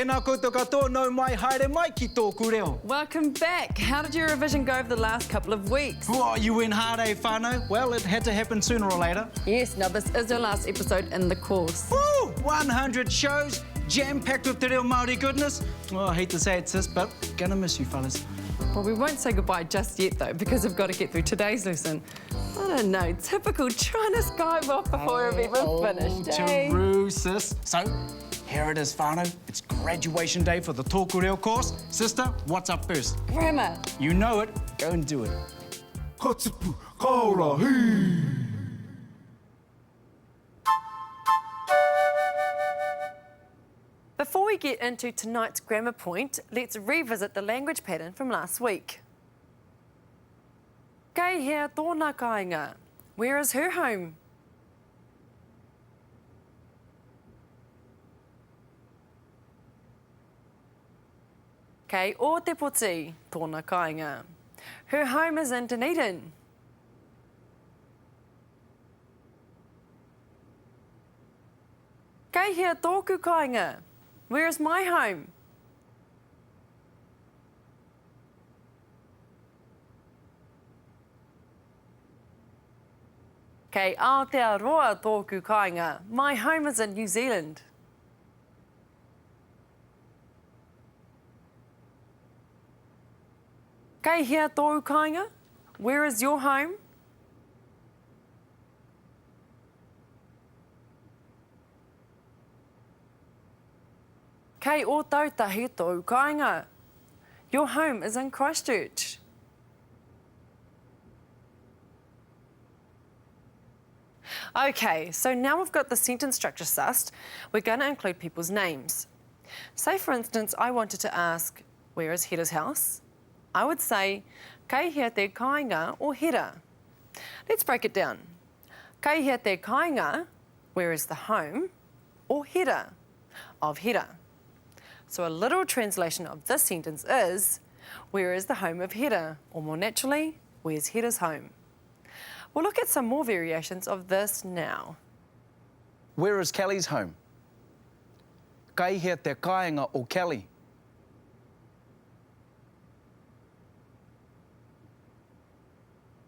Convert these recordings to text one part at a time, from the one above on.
Tēnā koutou katoa, nau mai, haere mai ki tōku reo. Welcome back. How did your revision go over the last couple of weeks? Oh, you went hard, eh, whānau? Well, it had to happen sooner or later. Yes, now this is your last episode in the course. Woo! 100 shows, jam-packed with te reo Māori goodness. Oh, I hate to say it, sis, but gonna miss you, fellas. Well, we won't say goodbye just yet, though, because we've got to get through today's lesson. I don't know, typical trying to skive off before we've even oh, finished, eh? True, sis. So, here it is, whānau. It's graduation day for the Tōku Reo course. Sister, what's up first? Grammar. You know it. Go and do it. Ka tipu, ka ora, hī! Before we get into tonight's grammar point, let's revisit the language pattern from last week. Kei hea tōna kāinga? Where is her home? Kei Ōtepoti tōna kāinga. Her home is in Dunedin. Kei hea tōku kāinga? Where is my home? Kei Aotearoa tōku kāinga. My home is in New Zealand. Kei hea tōu kāinga? Where is your home? Kei Ōtautahi tōu kāinga. Your home is in Christchurch. Okay, so now we've got the sentence structure sussed, we're going to include people's names. Say, for instance, I wanted to ask, where is Hera's house? I would say, kei hea te kāinga o Hera? Let's break it down. Kei hea te kāinga, where is the home, o Hera, of Hera. So a literal translation of this sentence is, where is the home of Hera? Or more naturally, where's Hera's home? We'll look at some more variations of this now. Where is Kelly's home? Kei hea te kāinga o Kelly?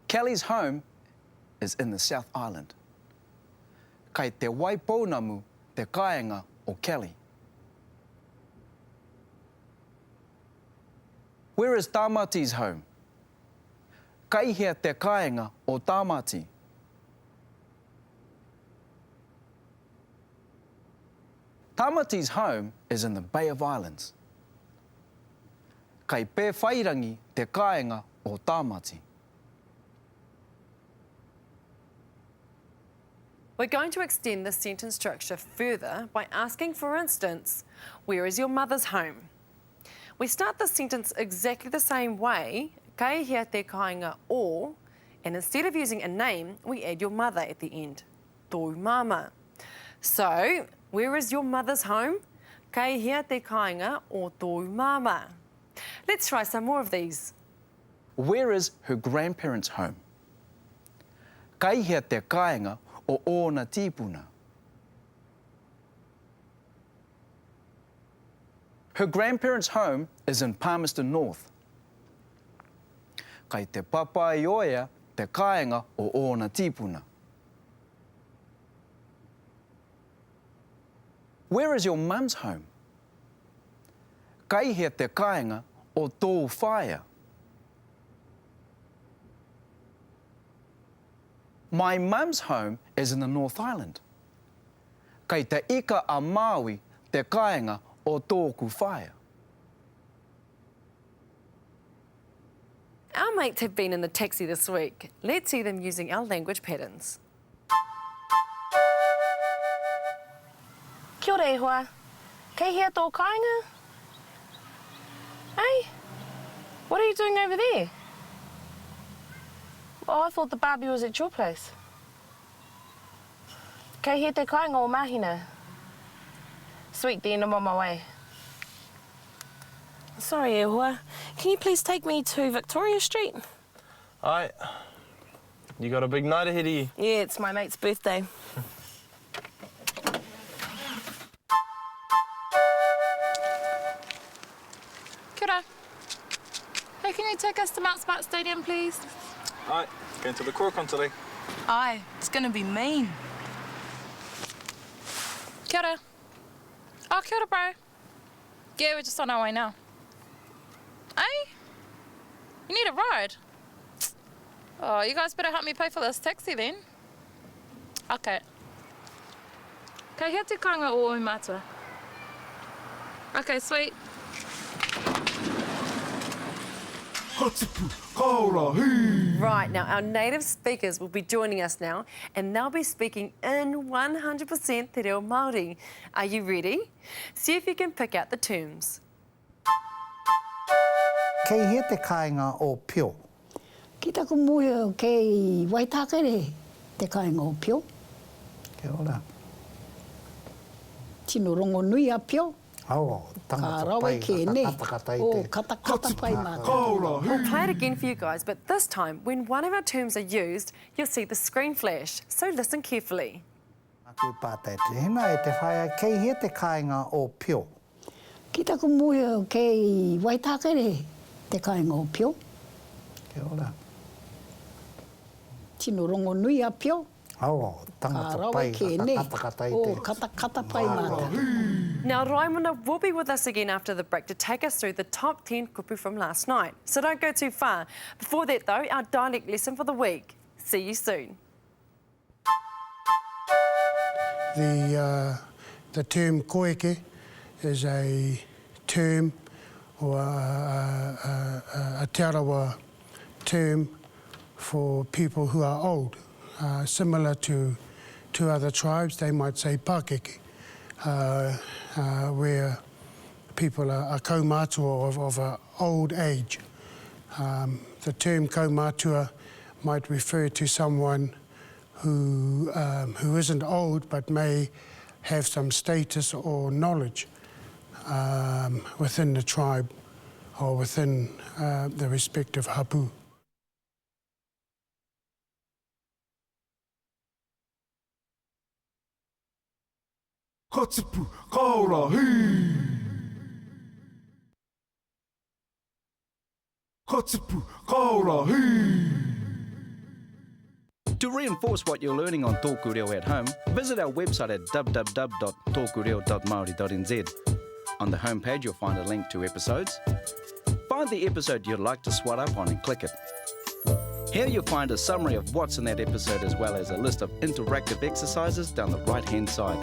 Kelly's home is in the South Island. Kei Te Waipounamu te kāinga o Kelly. Where is Tāmati's home? Kei hea te kāinga o Tāmati? Tāmati's home is in the Bay of Islands. Kei Pēwhairangi te kāinga o Tāmati. We're going to extend this sentence structure further by asking, for instance, where is your mother's home? We start the sentence exactly the same way, kei hea te kāinga o, and instead of using a name, we add your mother at the end, tōu māmā. So, where is your mother's home? Kei hea te kāinga o tōu māmā? Let's try some more of these. Where is her grandparents' home? Kei hea te kāinga o ōna tīpuna? Her grandparents' home is in Palmerston North. Kei Te Papaioea te kāinga o ōna tīpuna. Where is your mum's home? Kei hea te kāinga o tōu whaea? My mum's home is in the North Island. Kei Te Ika a Māui te kāinga o tōku whaea. Our mates have been in the taxi this week. Let's see them using our language patterns. Kia ora e hoa. Kei hea tō kāinga? Hey, what are you doing over there? Oh, I thought the barbie was at your place. Kei hea te kāinga o Mahina? Sweet then, I'm on my way. Sorry e hoa, can you please take me to Victoria Street? Aye. You got a big night ahead of you. Yeah, it's my mate's birthday. Kia ora. Hey, can you take us to Mount Smart Stadium, please? Aye, going to the Korokon today. Aye, it's gonna be mean. Kia ora. Oh, kia ora, bro. Yeah, we're just on our way now. Eh? You need a ride? Oh, you guys better help me pay for this taxi then. Okay. Kei hea te kāinga o ōu mātua? Okay, sweet. Ka tipu, ka ora, hī! Right, now our native speakers will be joining us now and they'll be speaking in 100% Te Reo Māori. Are you ready? See if you can pick out the terms. Kei hea te kāinga o Pio? Ki taku mōhio kei Waitākere te kāinga o Pio. Kia ora. Tino rongonui a Pio. Oh, tangata Ka rawe pai, kē, nē? katakata i Oh, te. katakata pai mātou. Ka ora, hī! We'll play it again for you guys, but this time, when one of our terms are used, you'll see the screen flash, so listen carefully. Aku pātai tēnā e te whaea, kei hea te kāinga o Pio? Ki taku mōhio kei Waitākere te kāinga o Pio. Kia ora. Tino rongonui a Pio. Oh, tangata Ka rawe pai, kē, nē? katakata i te. Oh, katakata pai mātou. Now, Raimona will be with us again after the break to take us through the top 10 kupu from last night. So don't go too far. Before that, though, our dialect lesson for the week. See you soon. The, uh, the term koeke is a term or a, a, a, a te arawa term for people who are old. Uh, similar to, to other tribes, they might say pakeke, uh, uh, where people are, are kaumātua of, of a old age. Um, the term kaumātua might refer to someone who, um, who isn't old but may have some status or knowledge um, within the tribe or within uh, the respective hapu. Ka tipu, ka ora, hī! Ka tipu, ka ora, hī! To reinforce what you're learning on Tōku Reo at home, visit our website at www.tōkureo.māori.nz. On the homepage, you'll find a link to episodes. Find the episode you'd like to swat up on and click it. Here you'll find a summary of what's in that episode as well as a list of interactive exercises down the right-hand side.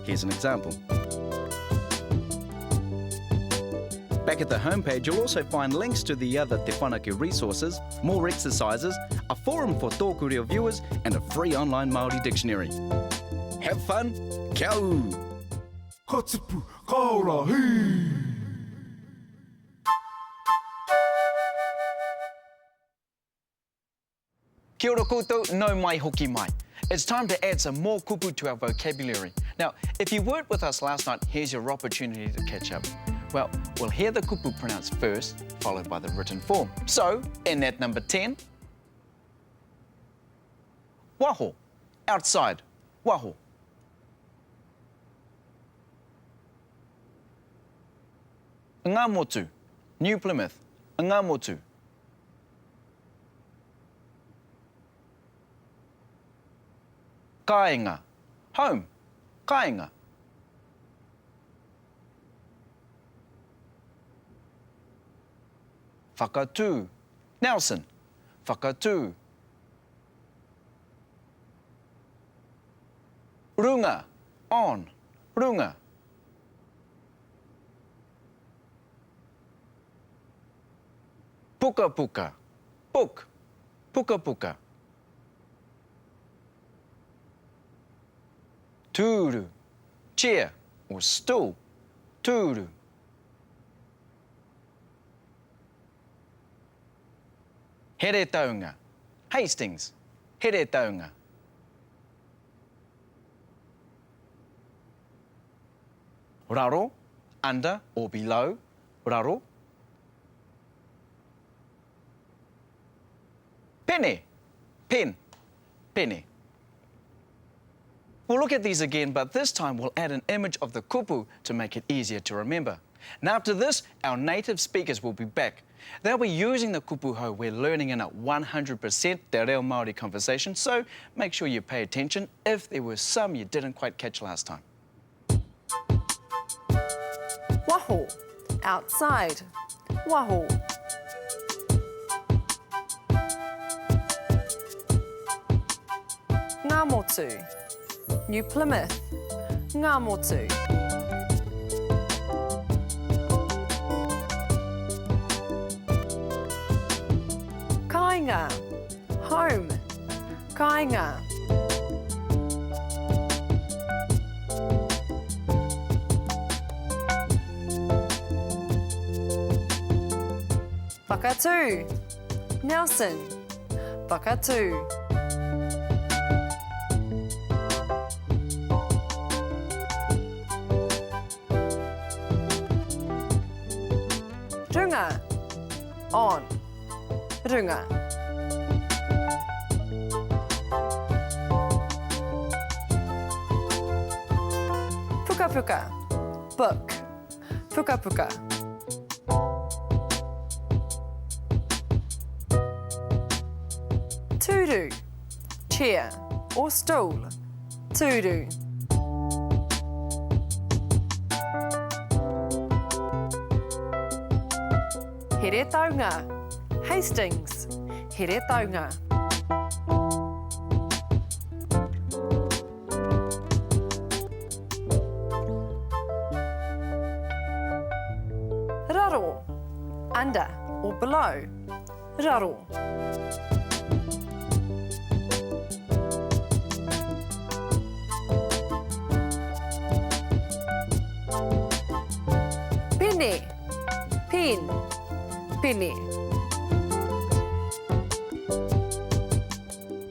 Here's an example. Back at the homepage, you'll also find links to the other Te Whanake resources, more exercises, a forum for Tōku Reo viewers, and a free online Māori dictionary. Have fun! Kia ū! Ka tipu, ka ora, hī! Kia ora koutou, nau mai hoki mai. It's time to add some more kupu to our vocabulary. Now, if you weren't with us last night, here's your opportunity to catch up. Well, we'll hear the kupu pronounced first, followed by the written form. So, in at number 10, waho, outside, waho. Ngāmotu, New Plymouth, Ngāmotu. Kāinga, home, kāinga. Whakatū, Nelson, whakatū. Runga, on, runga. Pukapuka, book, pukapuka. Tūru, chair or stool, tūru. Heretaunga, Hastings, Heretaunga. Raro, under or below, raro. Pene, pen, pene. We'll look at these again, but this time we'll add an image of the kupu to make it easier to remember. Now after this, our native speakers will be back. They'll be using the kupu hou we're learning in a 100% Te Reo Māori conversation, so make sure you pay attention if there were some you didn't quite catch last time. Waho, outside. Waho. Ngāmotu, New Plymouth, Ngāmotu. Kāinga, home, kāinga. Whakatū, Nelson, Whakatū. Runga, on, runga. Pukapuka, book, pukapuka. Tūru, chair or stool, tūru. Heretaunga, Hastings, Heretaunga. Raro, under or below, raro. Pene, pen, pene.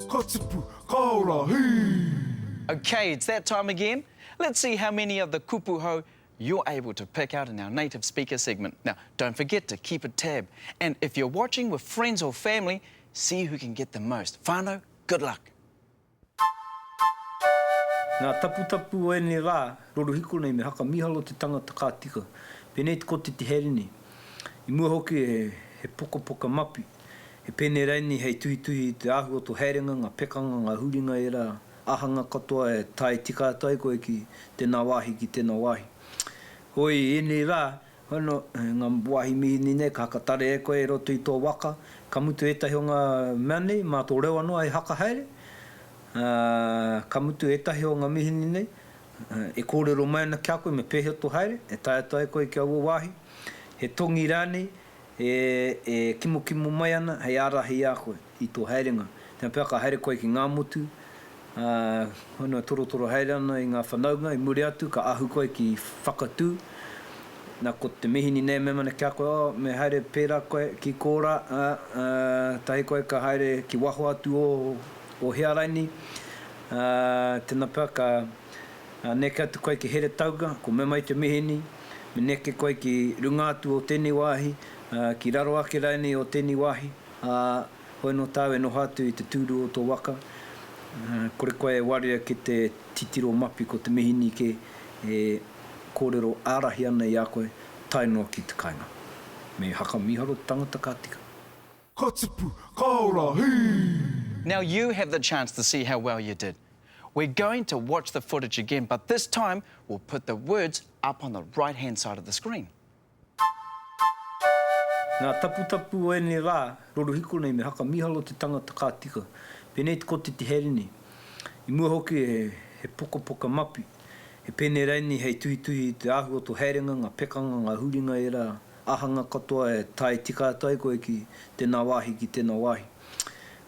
Ka tipu, ka ora, hī! Okay, it's that time again. Let's see how many of the kupu hou you're able to pick out in our native speaker segment. Now, don't forget to keep a tab. And if you're watching with friends or family, see who can get the most. Whānau, good luck. Ngā taputapu o ēnei rā, rorohiko nei me haka mīharo te tangata ka tika. Pēnei te koti te haere nei. I mua hoki he pokapoka mapi, he pēne raini hei tuhituhi i te āhua o tō haerenga, ngā pekanga, ngā huringa ērā āhanga katoa e tae tika atu ai koe ki tēnā wāhi, ki tēnā wāhi. Hoi, i ēnei rā, hono, ngā wāhi mīhini nei ka hakatare e koe i roto i tō waka, ka mutu ētahi o ngā mea nei, mā tō reo anō hei haka haere, ā, ka mutu ētahi o ngā mīhini nei, e kōrero mai ana ki a koe me pēhea tō haere, e tae atu ai koe ki aua wāhi, he tongi rānei e kimokimo mai ana hei ārahi i a koe i tō haerenga. Tēnā pea ka haere koe ki Ngāmotu, ā, hono e torotoro haere ana i ngā whanaunga, i muri atu ka ahu koe ki Whakatū, nā ko te mihini nei e mea ana ki a koe, oh, me haere pērā koe ki kōrā, ā, ā, tahi koe ka haere ki waho atu o, o Hearaini, ā, tēnā pea ka neke atu koe ki Heretaunga, ko mea mai te mihini, me neke koe ki runga atu o tēnei wāhi, ā, ki raro ake rānei o tēnei wāhi, ā, hoi nō tāu e noho atu i te tūru o tō waka, ā, kore koe e warea ki te titiro mapi ko te mihini kē e kōrero ārahi ana i a koe tae noa ki te kāinga. Me haka mīharo te tangata ka tika. Ka tipu, ka ora, hī! Now you have the chance to see how well you did. We're going to watch the footage again, but this time we'll put the words up on the right-hand side of the screen. Ngā taputapu o ēnei rā, rorohiko nei me haka mīharo te tangata ka tika. Pēnei te koti te haere nei. I mua hoki he pokapoka mapi, he pēne raini hei tuhituhi i te āhua o tō haerenga, ngā pekanga, ngā huringa ērā āhanga katoa e tae tika atu ai koe ki tēnā wāhi, ki tēnā wāhi.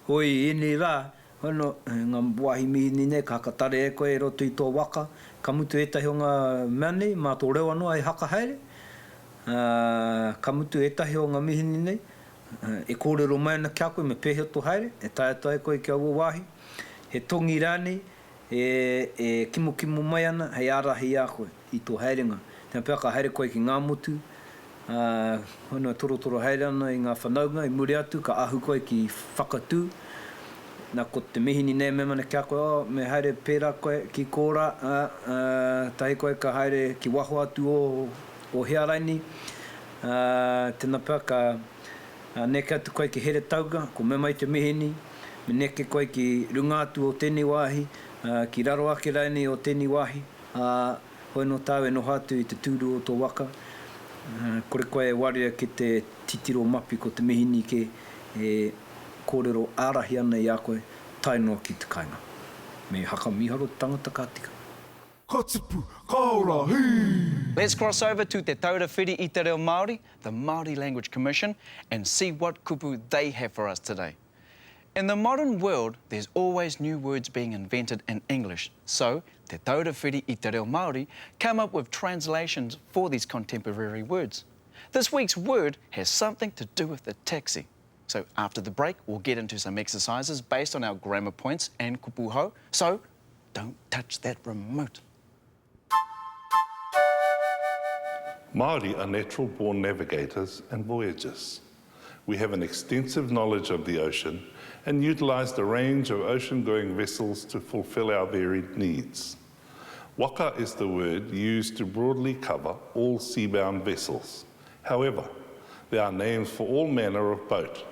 Hoi, i ēnei rā, Hono, ngā wāhi mīhini nei ka hakatare e koe i roto i tō waka, ka mutu ētahi o ngā mea nei, mā tō reo anō hei haka haere, ā, ka mutu ētahi o ngā mīhini nei, e kōrero mai ana ki a koe me pēhea tō haere, e tae atu ai koe ki aua wāhi, he tongi rānei e, e kimokimo mai ana hei ārahi i a koe i tō haerenga. Tēnā pea ka haere koe ki Ngāmotu, ā, hono e torotoro haere ana i ngā whanaunga, i muri atu ka ahu koe ki Whakatū, nā ko te mihini nei e mea ana ki a koe, oh, me haere pērā koe ki kōrā, ā, ā, tahi koe ka haere ki waho atu o, o hea raini, ā, tēnā pea ka neke atu koe ki Heretaunga, ko Mema i te mihini, me neke koe ki runga atu o tēnei wāhi, ā, ki raro ake rainei o tēnei wāhi, ā, hoi nō tāu e noho atu i te tūru o tō waka, ā, kore koe e warea ki te titiro mapi ko te mihini kē e kōrero ārahi ana i a koe tae noa ki te kāinga. Me haka mīharo te tangata ka tika. Ka tipu, ka ora, hī! Let's cross over to Te Taura Whiri i Te Reo Māori, the Māori Language Commission, and see what kupu they have for us today. In the modern world, there's always new words being invented in English, so Te Taura Whiri i Te Reo Māori come up with translations for these contemporary words. This week's word has something to do with the taxi. So after the break, we'll get into some exercises based on our grammar points and kupu hou. So don't touch that remote. Māori are natural-born navigators and voyagers. We have an extensive knowledge of the ocean and utilised a range of ocean-going vessels to fulfil our varied needs. Waka is the word used to broadly cover all seabound vessels. However, there are names for all manner of boat.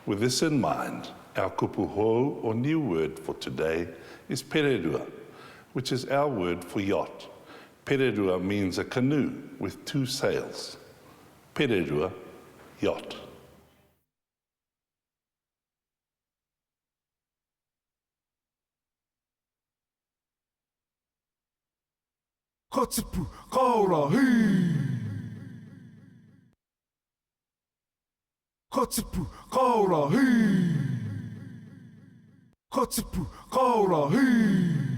With this in mind, our kupu hou or new word for today is pererua, which is our word for yacht. Pererua means a canoe with two sails. Pererua, yacht. Ka tipu, ka ora, hī! Ka tipu, ka ora, hī! Ka tipu, ka ora, hī!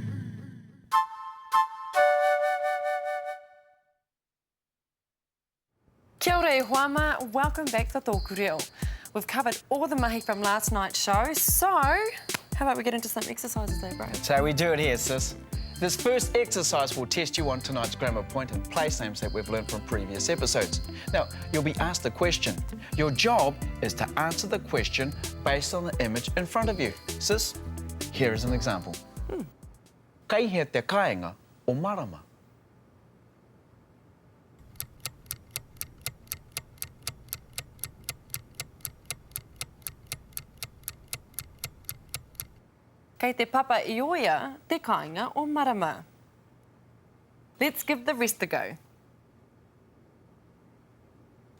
Kia ora e hoa mā, welcome back to Tōku Reo. We've covered all the mahi from last night's show, so how about we get into some exercises eh, bro? That's how we do it here, sis. This first exercise will test you on tonight's grammar point and place names that we've learned from previous episodes. Now, you'll be asked a question. Your job is to answer the question based on the image in front of you. Sis, here is an example. Hmm. Kei hea te kāinga o Marama? Kei Te Papa i Oia te kāinga o Marama. Let's give the rest a go.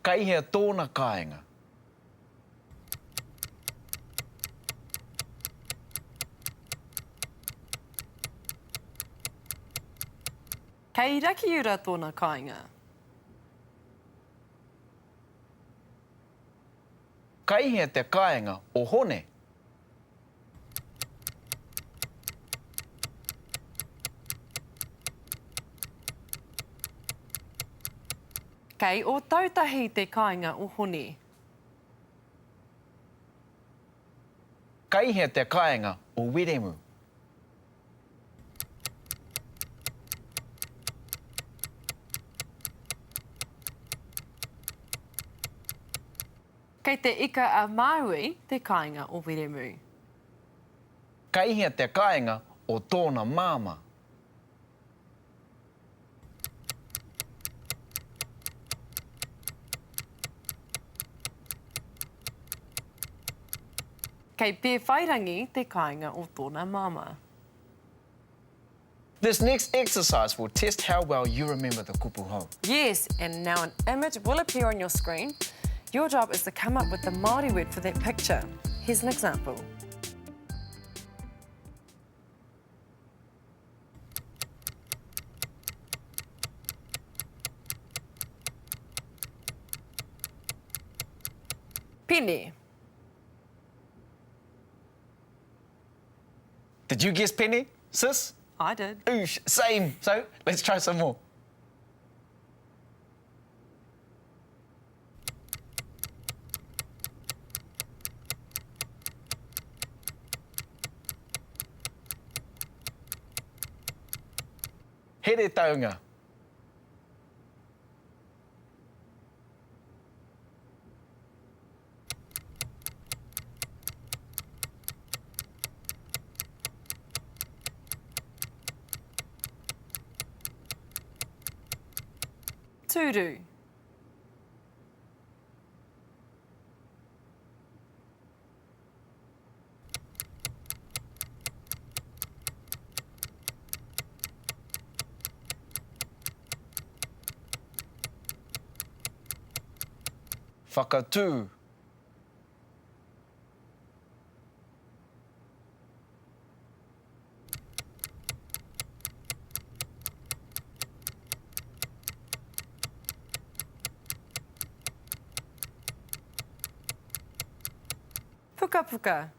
Kei hea tōna kāinga? Kei Rakiura tōna kāinga. Kei hea te kāinga o Hone? Kei Ōtautahi te kāinga o Hone. Kei hea te kāinga o Wiremu? Kei Te Ika a Māui te kāinga o Wiremu. Kei hea te kāinga o tōna māmā? Kei Pēwhairangi te kāinga o tōna māmā. This next exercise will test how well you remember the kupu hou. Yes, and now an image will appear on your screen. Your job is to come up with the Māori word for that picture. Here's an example. Pene. Did you guess penny, sis? I did. Oosh, same. So let's try some more. Heretaunga. Tūru. Whakatū. Pukapuka.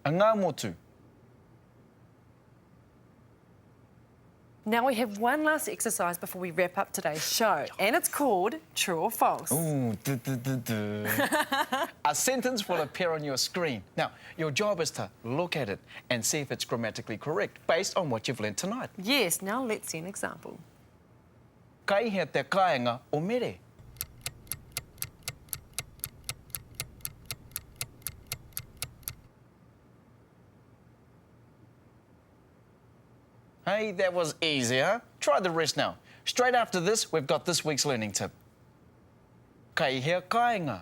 Ngāmotu. Now we have one last exercise before we wrap up today's show, and it's called True or False. Ooh, duh, duh, duh, duh. A sentence will appear on your screen. Now, your job is to look at it and see if it's grammatically correct based on what you've learned tonight. Yes, now let's see an example. Kei hea te kāinga o Mere? Hey, that was easy, huh? Try the rest now. Straight after this, we've got this week's learning tip. Kei hea kāinga?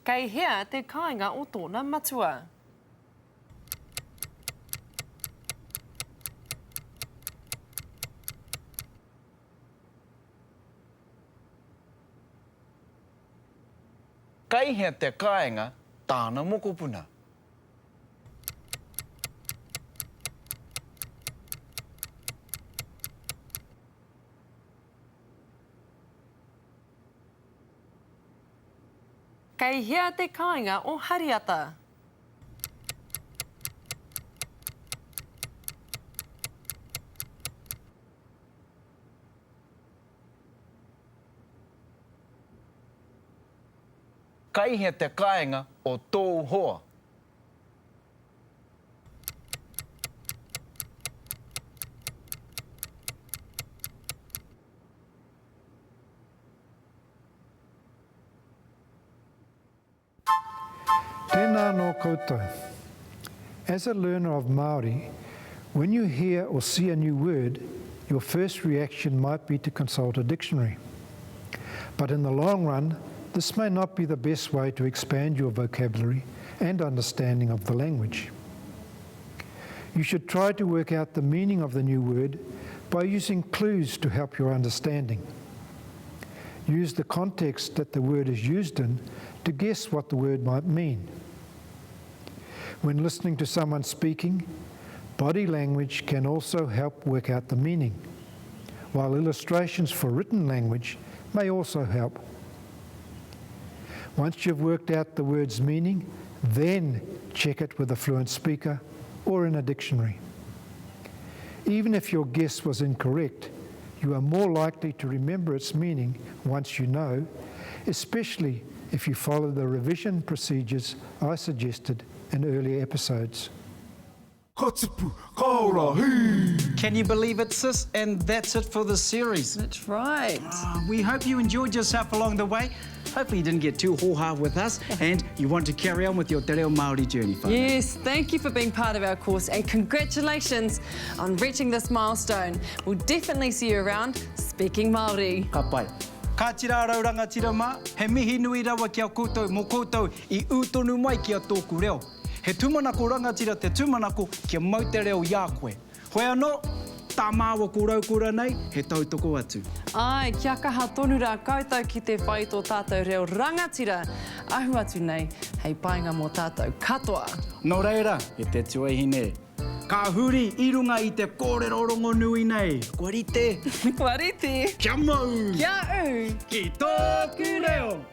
Kei hea te kāinga o tōna matua? Kei hea te kāinga tāna mokopuna? Kei hea te kāinga o Hariata? Kei hea te kāinga o tōu hoa? Tēnā anō koutou. As a learner of Māori, when you hear or see a new word, your first reaction might be to consult a dictionary. But in the long run, this may not be the best way to expand your vocabulary and understanding of the language. You should try to work out the meaning of the new word by using clues to help your understanding. Use the context that the word is used in to guess what the word might mean. When listening to someone speaking, body language can also help work out the meaning, while illustrations for written language may also help. Once you've worked out the word's meaning, then check it with a fluent speaker or in a dictionary. Even if your guess was incorrect, you are more likely to remember its meaning once you know, especially if you follow the revision procedures I suggested in earlier episodes. Ka tipu, ka ora, hī! Can you believe it, sis? And that's it for the series. That's right. Uh, we hope you enjoyed yourself along the way. Hopefully you didn't get too hoo-ha with us and you want to carry on with your Te Reo Māori journey, whānau. Yes, thank you for being part of our course and congratulations on reaching this milestone. We'll definitely see you around speaking Māori. Ka pai. Ka tira rau rangatira mā, he mihi nui rawa ki a koutou mō koutou i ū tonu mai ki a tōku reo. He tūmanako rangatira te tūmanako kia mau te reo i a koe. Hoi anō, tā māua ko Raukura nei, he tautoko atu. Āe, kia kaha tonu rā koutou ki te whai i tō tātou reo rangatira ahu atu nei hei painga mō tātou katoa. Nō reira, e te tuahine, ka huri i runga i te kōrero rongonui nei, kua rite. Kua rite. Kia mau! Kia ū! Ki tōku reo!